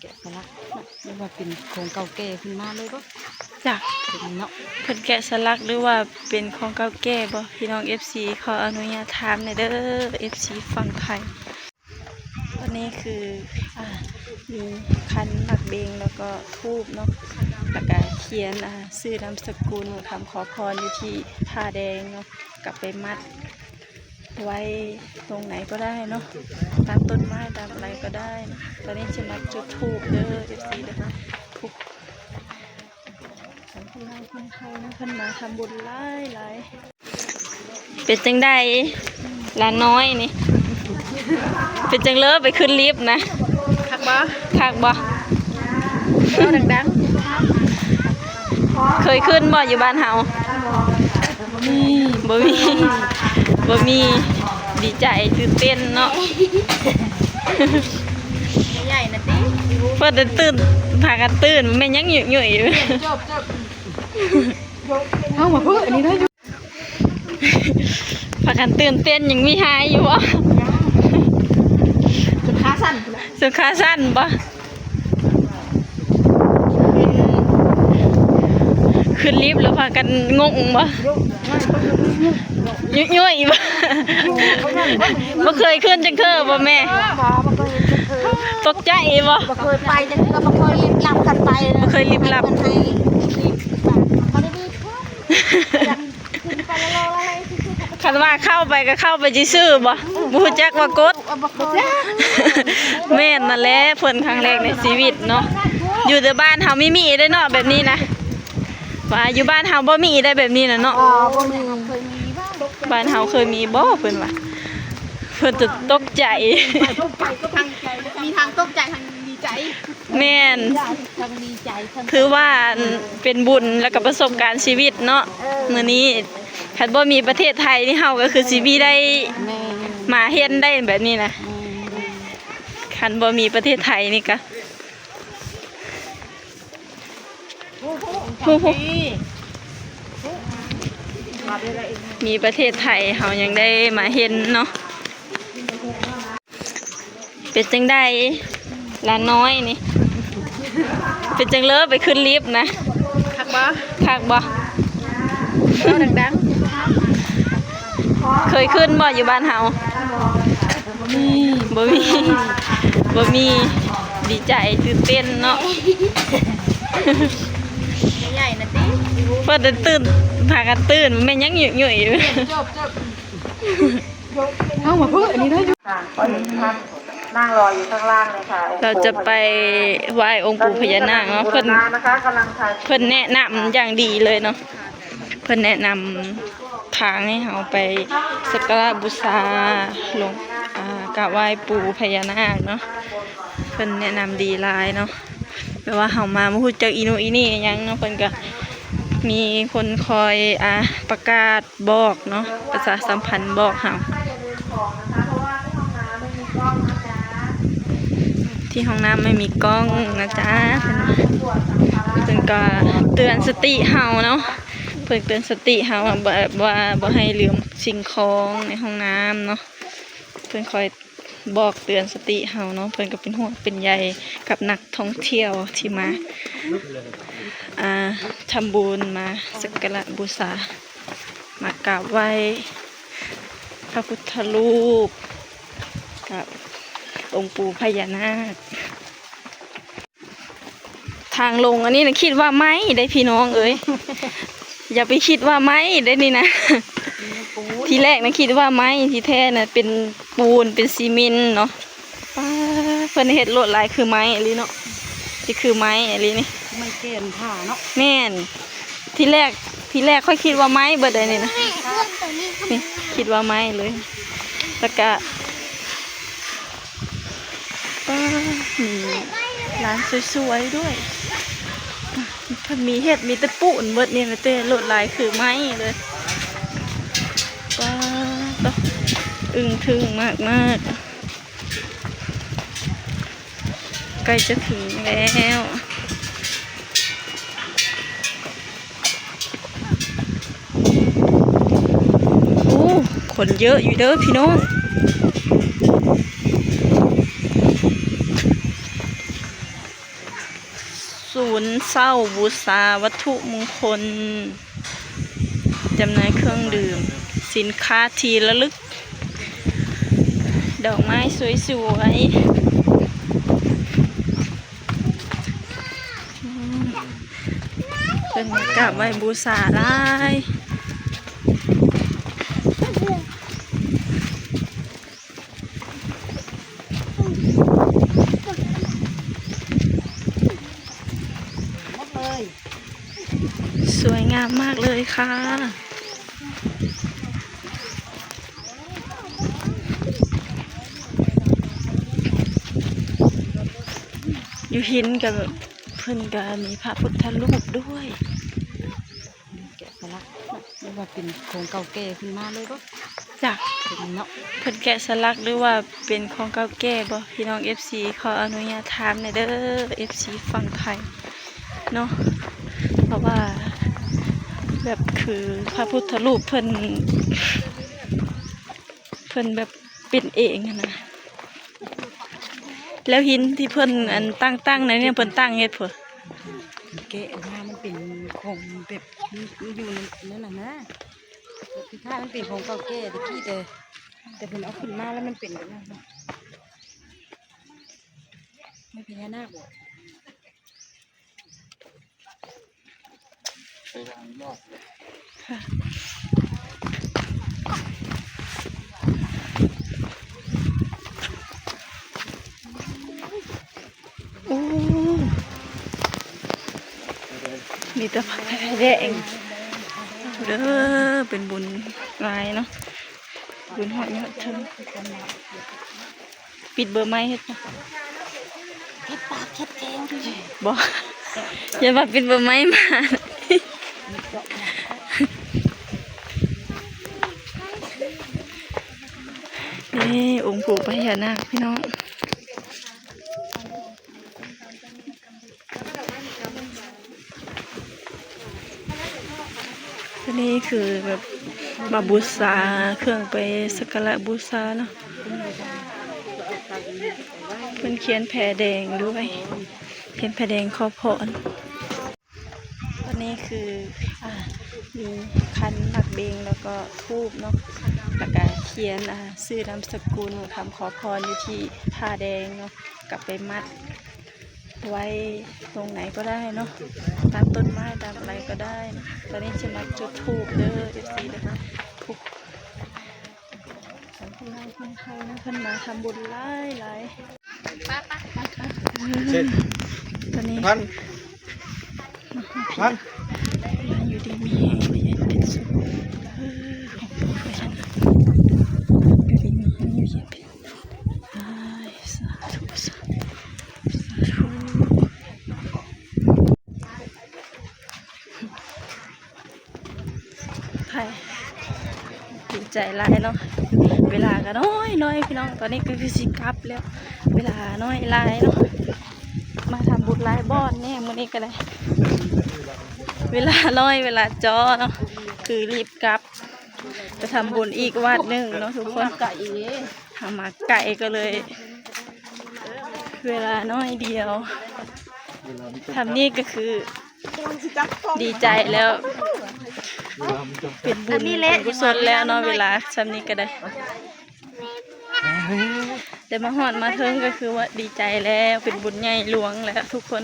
ແກະສະຫຼັກເນາະ ຫຼືວ່າເປັນຂອງເກົ່າແກ່ຂຶ້ນມາເລີຍບໍ່? ຈ້າ ເປັນເນາະ ເພິ່ນແກະສະຫຼັກ ຫຼືວ່າເປັນຂອງເກົ່າແກ່ບໍ່? ພີ່ນ້ອງເອັຟຊີ ຂໍອະນຸຍາດຖາມແດ່ເດີ ເອັຟຊີຝັ່ງໄທ. ອັນນີ້ຄື ອ່າ ມີຂັນໝາກເບັງ ແລ້ວກໍທູບເນາະ ແລ້ວກໍຂຽນ ອ່າ ຊື່ນາມສະກຸນ ຄຳຂໍພອນຢູ່ທີ່ຜ້າແດງເນາະ ກໍໄປມັດ ໄວ້ຕົງໃດກໍໄດ້ເນາະ ຕາມຕົ້ນໄມ້ຕາມອະໄລກໍໄດ້. ຕອນນີ້ຈະມາຈຸດທູບເດີ ເອັຟຊີ ເດີ ຜູ້ຄົນລາວຄົນໄທເນາະ ເພິ່ນມາທຳບຸນຫຼາຍໆ. ເປັນຈັ່ງໃດຫຼານນ້ອຍນີ້? ເປັນຈັ່ງເລີໄປຂຶ້ນລິບນະ? ຄັກບໍ່? ຄັກບໍ່? ເວົ້າດັງໆ. ເຄີຍຂຶ້ນບໍ່ຢູ່ບ້ານເຮົາ? ບໍ່ມີ ບໍ່ມີ ບໍ່ມີ. ດີໃຈຕື່ນເຕັ້ນເນາະ ໃຫຍ່ນະຕິ. ເພິ່ນຕື່ນ ພາກັນຕື່ນ ແມ່ນຍັງຫຍຸຍໆຢູ່. ເອົາມາເພິ່ນອັນນີ້ໄດ້ຢູ່ ພາກັນຕື່ນເຕັ້ນ ຍັງມີຫາຍຢູ່ບໍ່? ຈົນຂາສັ່ນພຸ້ນແຫຼະ ຈົນຂາສັ່ນບໍ່? ຂຶ້ນລິບແລ້ວພາກັນງົງບໍ່? ຍຸຍໆບໍ່? ບໍ່ເຄີຍຂຶ້ນຈັກເທື່ອບໍ່ແມ່? ຕົກໃຈບໍ່? ບໍ່ເຄີຍໄປຈັກເທື່ອ ບໍ່ເຄີຍລິບລັບກັນໄປ ບໍ່ເຄີຍລິບລັບ ບໍ່ໄດ້ມີ ຄັນວ່າເຂົ້າໄປກໍເຂົ້າໄປຊື່ໆບໍ່? ບໍ່ຮູ້ຈັກວ່າກົດ. ແມ່ນນັ້ນແຫຼະ ເພິ່ນຄັ້ງແລກໃນຊີວິດເນາະ. ຢູ່ແຕ່ບ້ານເຮົາມີມີເດ້ເນາະແບບນີ້ນະ ວ່າຢູ່ບ້ານເຮົາບໍ່ມີໄດ້ແບບນີ້ນະເນາະ. ບໍ່ມີ ບ້ານເຮົາເຄີຍມີບໍ່? ເພິ່ນວ່າ ເພິ່ນຈະຕົກໃຈ ມີທັງຕົກໃຈທັງດີໃຈ. ແມ່ນ ທັງດີໃຈທັງ ຖືວ່າ ອັນ ເປັນບຸນ ແລ້ວກໍປະສົບການຊີວິດເນາະ. ເອີ ມື້ນີ້ຄັນບໍ່ມີປະເທດໄທນີ້ ເຮົາກໍຄືຊິມີໄດ້ ແມ່ນ ມາເຫັນໄດ້ແບບນີ້ນະ. ແມ່ນ ຄັນບໍ່ມີປະເທດໄທນີ້ກະ ໂອ້ໂຫ ມີປະເທດໄທເຮົາຍັງໄດ້ມາເຫັນເນາະ. ເປັນຈັ່ງໃດຫຼານນ້ອຍນີ້? ເປັນຈັ່ງເລີໄປຂຶ້ນລິບນະ? ຄັກບໍ່? ຄັກບໍ່? ເວົ້າດັງໆ. ເຄີຍຂຶ້ນບໍ່ຢູ່ບ້ານເຮົາ? ບໍ່ມີ ບໍ່ມີ ບໍ່ມີ. ດີໃຈຕື່ນເຕັ້ນເນາະ ໃຫຍ່ນະຕິ. ເພິ່ນຕື່ນ ພາກັນຕື່ນ ແມ່ນຍັງຫຍຸຍໆຢູ່. ເອົາມາເພິ່ນອັນນີ້ໄດ້ຢູ່. ค่ะ ก็เห็นท่านนั่งรออยู่ข้างล่างเลยค่ะ ເຮົາຈະໄປໄຫວ້ອົງປູພະຍານາກເນາະ. ເພິ່ນ ເພິ່ນແນະນຳຢ່າງດີເລີຍເນາະ. ເພິ່ນແນະນຳທາງໃຫ້ເຮົາໄປສັກກາລະບູຊາຫຼວງ ອ່າ ກາບໄຫວ້ປູພະຍານາກເນາະ. ເພິ່ນແນະນຳດີຫຼາຍເນາະ. ແບບວ່າເຮົາມາບໍ່ຮູ້ຈັກອີໂນອີເນ່ຫຍັງເນາະ ເພິ່ນກະມີຄົນຄອຍ ອ່າ ປະກາດບອກເນາະ ປະຊາສຳພັນບອກເຮົາ. ທີ່ຫ້ອງນ້ຳໄມ່ມີກ້ອງນະຈ໊ະ ເພິ່ນ ເພິ່ນກະເຕືອນສະຕິເຮົາເນາະ. ເພິ່ນເຕືອນສະຕິເຮົາວ່າ ວ່າບໍ່ໃຫ້ລືມສິ່ງຂອງໃນຫ້ອງນ້ຳເນາະ. ເພິ່ນຄອຍ ບອກເຕືອນສະຕິເຮົາເນາະ. ເພິ່ນກໍເປັນຫ່ວງເປັນໃຍກັບນັກທ່ອງທ່ຽວທີ່ມາ ອ່າ ທຳບຸນ ມາສັກກາລະບູຊາ ມາກາບໄຫວ້ພະພຸດທະຮູບກັບອົງປູພະຍານາກ. ທາງລົງອັນນີ້ນະ ຄິດວ່າໄມ້ເດ້ພີ່ນ້ອງເອີຍ ຢ່າໄປຄິດວ່າໄມ້ເດ້ນີ້ນະ. ທີແລກນະຄິດວ່າໄມ້ ທີ່ແທ້ນະເປັນປູນ ເປັນຊີເມັນເນາະ. ປ້າ ເພິ່ນເຮັດລວດລາຍຄືໄມ້ອີ່ຫຼີເນາະ ຊິຄືໄມ້ອີ່ຫຼີນີ້ ໄມ້ແກ່ນຜາເນາະ. ແມ່ນ ທີແລກ ທີແລກຂ້ອຍຄິດວ່າໄມ້ເບິດເດ້ນີ້ນະ ນີ້ຄິດວ່າໄມ້ເລີຍ ແລ້ວກະ ປ້າ ມີຮ້ານສວຍໆດ້ວຍ. ເພິ່ນມີເຮັດ ມີແຕ່ປູນເບິດນີ້ນະ ແຕ່ລວດລາຍຄືໄມ້ເລີຍ. ປ້າ ອຶ້ງທຶ່ງມາກໆ. ໃກ້ຈະເຖິງແລ້ວ. ໂອ້ ຄົນເຍອະຢູ່ເດີພີ່ນ້ອງ. ສູນເຊົ່າບູຊາວັດຖຸມຸງຄົນ ຈຳໜ່າຍເຄື່ອງດື່ມ, ສິນຄ້າທີ່ລະລຶກ, ດອກໄມ້ສວຍໆ. ອືມ ເພິ່ນກາບໄຫວ້ບູຊາຫຼາຍ. ສວຍງາມມາກເລີຍຄ່ະ. ຢູ່ຫີນກໍ ເພິ່ນກໍມີພະພຸດທະຮູບດ້ວຍ. ແກະສະຫຼັກເນາະ ຫຼືວ່າເປັນຂອງເກົ່າແກ່ຂຶ້ນມາເລີຍບໍ່? ຈ້ະ ເປັນເນາະ ເພິ່ນແກະສະຫຼັກ ຫຼືວ່າເປັນຂອງເກົ່າແກ່ບໍ່? ພີ່ນ້ອງເອັຟຊີ ຂໍອະນຸຍາດຖາມແດ່ເດີ ເອັຟຊີຝັ່ງໄທເນາະ ເພາະວ່າແບບຄືພະພຸດທະຮູບເພິ່ນ ເພິ່ນແບບ ເປັນເອງຫັ້ນນະ. ແລ້ວຫີນທີ່ເພິ່ນ ອັນ ຕັ້ງໆ ໃນນີ້ ເພິ່ນຕັ້ງເຮັດເພື່ອ ແກະມາ ມັນເປັນຂອງແບບ ຢູ່ໃນນັ້ນນະ ຄືຖ້າມັນເປັນຂອງເກົ່າແກ່ແຕ່ກີ້ ແຕ່ ແຕ່ເພິ່ນເອົາຂຶ້ນມາແລ້ວມັນເປັນແບບນັ້ນນະ. ມັນພະຍານາກບໍ? ໂອ້ ມີແຕ່ຜ້າໄພແດງເດີ ເປັນບຸນຫຼາຍເນາະ ບຸນຮອດຍອດເທິງ. ປິດເບີໄມ້ເຮັດ ເຮັດປາກເຮັດແກງ ບໍ່ ຢ່າວ່າປິດເບີໄມ້ມາ. ນີ້ອົງປູພະຍານາກພີ່ນ້ອງ. ອັນນີ້ຄືແບບມາບູຊາ ເຄື່ອງໄປສັກກາລະບູຊາເນາະ ເພິ່ນຂຽນແພແດງດ້ວຍ ຂຽນແພແດງຂໍພອນ. ອັນນີ້ຄື ອ່າ ມີຂັນໝາກເບັງ ແລ້ວກໍທູບເນາະ ແລ້ວກໍຂຽນ ອ່າ ຊື່ນາມສະກຸນ ຄຳຂໍພອນຢູ່ທີ່ຜ້າແດງເນາະ ກໍໄປມັດ ໄວ້ຕົງໃດກໍໄດ້ເນາະ ຕາມຕົ້ນໄມ້ຕາມອະໄລກໍໄດ້. ຕອນນີ້ຊິມາຈຸດທູບເດີ ເອັຟຊີ ເດີ ຜູ້ຄົນລາວຄົນໄທເນາະ ເພິ່ນມາທຳບຸນຫຼາຍໆ. ຕອນນີ້ ພັນ ພັນ ຢູ່ດີມີແຮງ ຢູ່ເຢັນເປັນສຸກ ເອີ ຂອງພວກເພິ່ນ ຢູ່ດີມີແຮງ ຢູ່ເຢັນເປັນ ສາທຸ ສາທຸ ສາທຸ. ໄປ ດີໃຈຫຼາຍເນາະ ເວລາກໍນ້ອຍໆ ພີ່ນ້ອງ ຕອນນີ້ກໍຄືຊິກັບແລ້ວ ເວລານ້ອຍຫຼາຍເນາະ ມາທຳບຸນຫຼາຍບ່ອນແດ່ມື້ນີ້ກໍໄດ້ ເວລານ້ອຍ ເວລາຈໍ້ເນາະ ຄືລີບກັບ ໄປທຳບຸນອີກວັດໜຶ່ງເນາະທຸກຄົນ ເຮົາມາໄກກໍເລີຍ ເວລາໜ້ອຍດຽວ. ທຳນີ້ກໍຄືດີໃຈແລ້ວ ເປັນບຸນເປັນກຸສົນແລ້ວເນາະ ເວລາຊ່ຳນີ້ກໍໄດ້ ໄດ້ມາຮອດມາເຖິງກໍຄືວ່າດີໃຈແລ້ວ ເປັນບຸນໃຫຍ່ຫຼວງແລ້ວທຸກຄົນ.